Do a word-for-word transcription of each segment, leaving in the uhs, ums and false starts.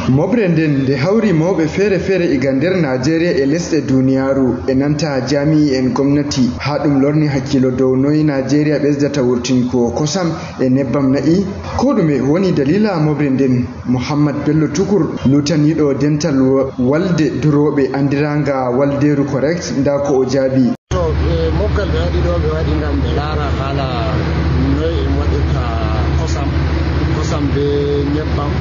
Moɓre nden nde hawri mawɓe feere-feere iga nder Naajeeriya e lesɗe duniyaaru, e nanta jaami'en gomnati, haa ɗum lorni hakkilo dow noy Naajeeriya ɓesdata wurtingo kosam e nebbam na'i. Ko ɗume woni daliila moɓre nden? Muhammad Bello Tukur, lutaniiɗo dental wa-, walde durooɓe, anndiraanga Waldeeru Correct, ndaa ko o jaabi. To, e mobgal ɓe waɗi ɗo, ɓe waɗi ngam ɓe laara haala noy en waɗirta kosam, kosam be nyebbam.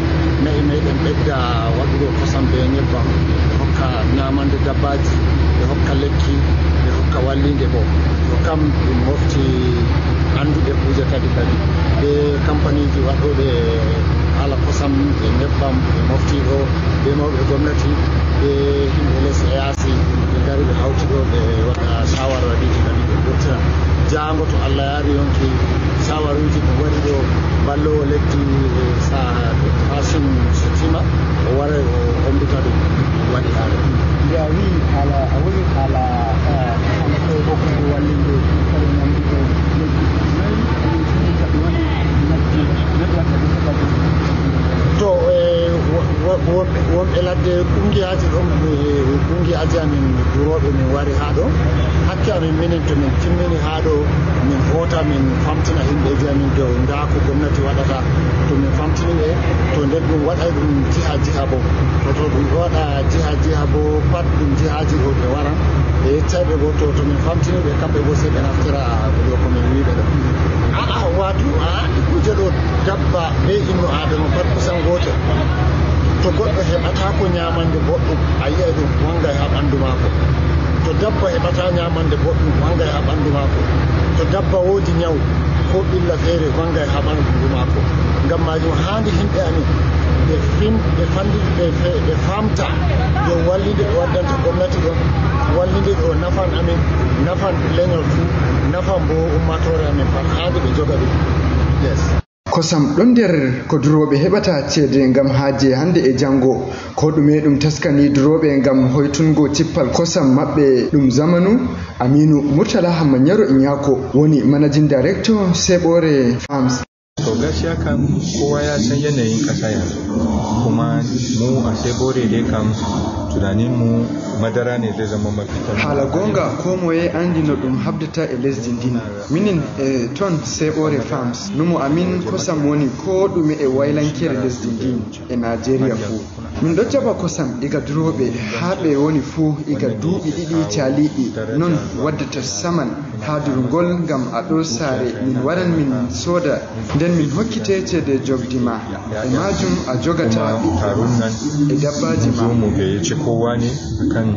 Na'i meɗen ɓedda waɗugo kosam be nyebbam, ɓe hokka nyamande dabbaji, ɓe hokka lekki, ɓe hokka wallinde bo. To kam ɗum mofti annduɓe kuuje kadi kadi. Be kampaniji waɗoɓe haala kosam e nyebbam, ɓe mofti ɗo, be mawɓe gomnati, be himɓe les e yaasi, ɓe ngari ɓe hawti ɗo, ɓe waɗa shawarwariiji kadi ɓe ɓurtina. Jaango to Allah yaari yonki, shawarwariiji ko waɗi ɗo, ballowo leddi, e sa-, Hashim Shettima, o waray o ommbita ɗum, ɗum waɗi haala. Nde a wi'i haala, a woni haala, ah, hokkugo wallinde kala ñamdugo lekki. Noy ɗum fini ka ɗum woni natti, natti waɗde ɗum ko fadde. To, e, wo-, wo-, wonɓe, wonɓe ladde, kungiyaaji ɗon, e, kungiyaaji amin durooɓe min wari haa ɗo. Hakke amin minen to min timmini haa ɗo, min hoota, min famtina himɓeeji amin dow ndaa ko gomnati waɗata. To min famtini ɓe, to nder ɗum waɗay ɗum jiha jiha bo. To, to ɗum ɗo waɗa jiha jiha bo, pat ɗum jihaaji ɗo ɓe waran, ɓe yeccay ɓe bo. To, to min famtini ɓe, kamɓe bo sey ɓe naftira ɗo ko min wi'i ɓe ɗo. A'a, wato, a andi kuje ɗo, dabba be inno Adama pat kusan gotel. To goɗɗo heɓataako nyamande boɗɗum, a yi'ay ɗum wangay haa ɓandu maako. To dabba heɓata nyamande boɗɗum, wangay haa ɓandu maako. To dabba woodi nyaw, ko ɓilla feere, wangay haa ɓandu maako. Ngam maajum, haandi himɓe amin ɓe fin-, ɓe fandi-, ɓe fe-, ɓe famta dow wallinde ɓe waddanta gomnati ɗon, wallinde ɗo nafan amin, nafan leñol fuu, nafan bo ummaatoore amin pat, haandi ɓe joga ɗum. Yes. Kosam ɗon nder ko durooɓe heɓata ceede ngam haaje hannde e janngo. Ko ɗume ɗum taskani durooɓe ngam hoytungo cippal kosam maɓɓe ɗum zamanu? Aminu Murtala Hamma Nyaro Inyako woni Managing Director Seɓoore Farms. To gaskiya kam, kowa ya san yanayin ƙasa yanzu. Kuma mu a Seɓoore dai kam, tunaninmu madara ne zai zama mafita. Haala goonga, koo moye anndi no ɗum haɓdata e lesdi ndin. Minin e ton Seɓoore Farms, numo amin kosam woni koo ɗume e waylankere lesdi ndin e Naajeeriya fuu. Min ɗo jaɓa kosam iga durooɓe haa ɓe woni fuu iga duuɓi ɗiɗi caaliiɗi, non waddata saman haa durngol ngam a ɗo saare min waran min sooda, nden min hokkite ceede jogdi ma. E maajum a jogata ɓiɓɓe ma e dabbaaji ma. Zo mu gayyaci kowa ne akan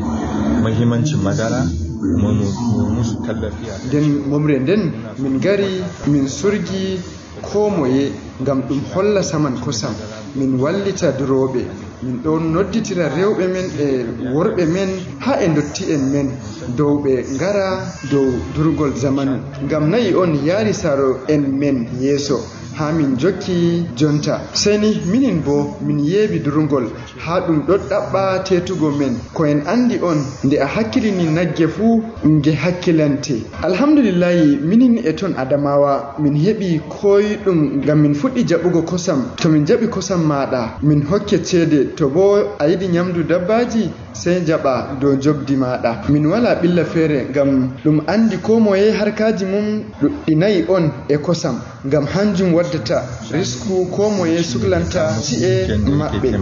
muhimmancin madara, kuma mu, mu musu tallafi a kan. Nden momre nden min ngari min surgi koo moye ngam ɗum holla saman kosam, min wallita durooɓe. Min ɗon nodditira rewɓe men e worɓe men haa e ndotti'en men dow ɓe ngara dow durgol zamanu. Ngam na'i on yaari saaro'en men yeeso haa min njokki jonta. Sey ni minin boo min yeebi durngol haa ɗum ɗon ɗaɓɓa teetugo men. Ko en anndi on, nde a hakkilini nagge fuu, nge hakkilante. Alhamdulillahi, minin e ton Adamawa, min heɓi koyɗum ngam min fuɗɗi jaɓugo kosam. To min jaɓi kosam maaɗa, min hokke ceede. To boo a yiɗi nyamdu dabbaaji, sey njaɓa dow njoɓdi maaɗa. Min walaa ɓilla feere ngam ɗum anndi koo moye harkaaji mum ɗuɗɗinaay on e kosam. Ngam hanjum waddata risku koo moye suklanta ci'e maɓɓe.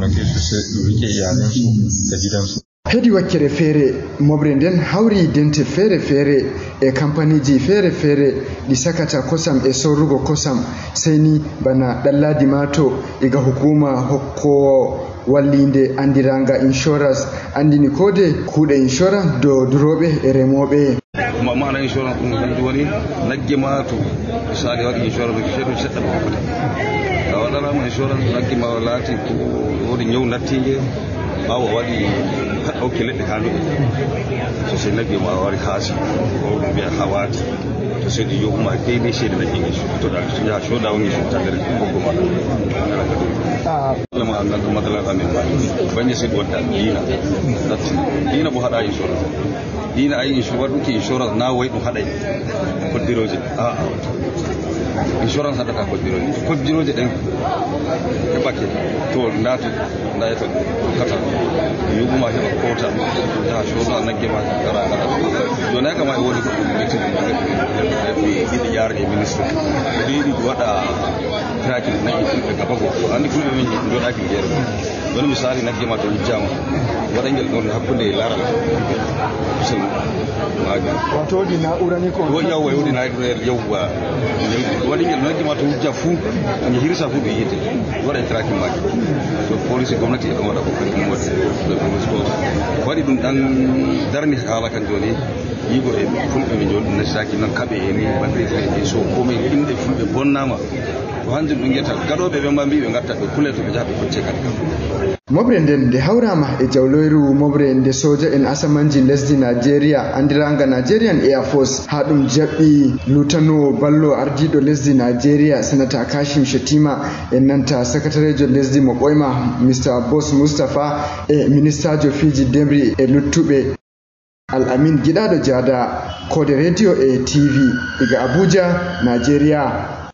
Hedi wakkere feere, moɓre nden hawri dente feere-feere e kampaniiji feere-feere ɗi sakata kosam e sorrugo kosam, sey ni bana Ɗanladi Mato iga hukuma hokkoowo walliinde anndiraanga insurance anndini koode kuuɗe insurance dow durooɓe e remooɓe. Ma-, maana insurance ɗum kanjum woni nagge ma to misali a waɗi insurance, to seeɗa seɗɗa ma hokkata. A waɗanaama insurance, nagge ma laati ko woodi nyaw nattiinde, ɓaawo a waɗi a hokke leɗɗe haa ndoɓe. So sey nagge ma wari haasi, ko ɗum mbiya hawaati. To sey ɗi yoɓuma daidai seede nagge nge, to ɗa yaha sooda woni so tagere ko ko ma. Ala ka ɗum. Wala ma ngal ɗum matsala ka min ba. Banye sey ɗum watta diina. Diina bo haɗa insurance. Diina ay insu-, waɗuki insurance na way ɗum haɗay. Koddiroje. A'a. Insurance haɗata hoɗɓirooje hoɗɓirooje ɗen e bakke to ndaatu. Ndayto kata yuɓuma heɓa kota taha soda nagge ma gara gara. Joni kama e woni ko ɓetti ɗiɗi jaarde e ministre ɓe ɗiɗi waɗa tracking nayi fulɓe gabago. Andi fulɓe min joɗaki jeere. Woni misali nagge ma to wujjama waɗa ngel ɗon hakkunde e laral. Sel maji. Wato wodi na'ura ni ko yawwa wodi na'ura yawwa. Waɗi ngel nagge ma to wujja fu nge hirsa fu ɓe yite. Waɗa e tracking maji. To police gomnati e ɗon waɗa ko kadi ɗum waɗi. Waɗi ɗum ɗan darni haala kan joni. Yigo e fulɓe ɓe joni nasaki nan kaɓe e ni baɗɗe e so komi inɗe fulɓe bonnama. Ko hanjum ɗum yetta gaɗoɓe ɓe mba mbi ɓe gatta ɓe kule to ɓe jaha ɓe kocce kadi kam. Moɓre nden nde hawrama e jawloyru moɓre nde soja en asamanji lesdi Nigeria andiranga Nigerian Air Force, ha ɗum jaɓɓi lutano ballo ardiɗo lesdi Nigeria senata Kashim Shettima, e nanta sakatarejo lesdi mo ɓoyma Mr Boss Mustapha, e ministajo fiji demri e luttuɓe. Al Amin Giɗaɗo Jada, Kode Radio e T V, iga Abuja, Nigeria.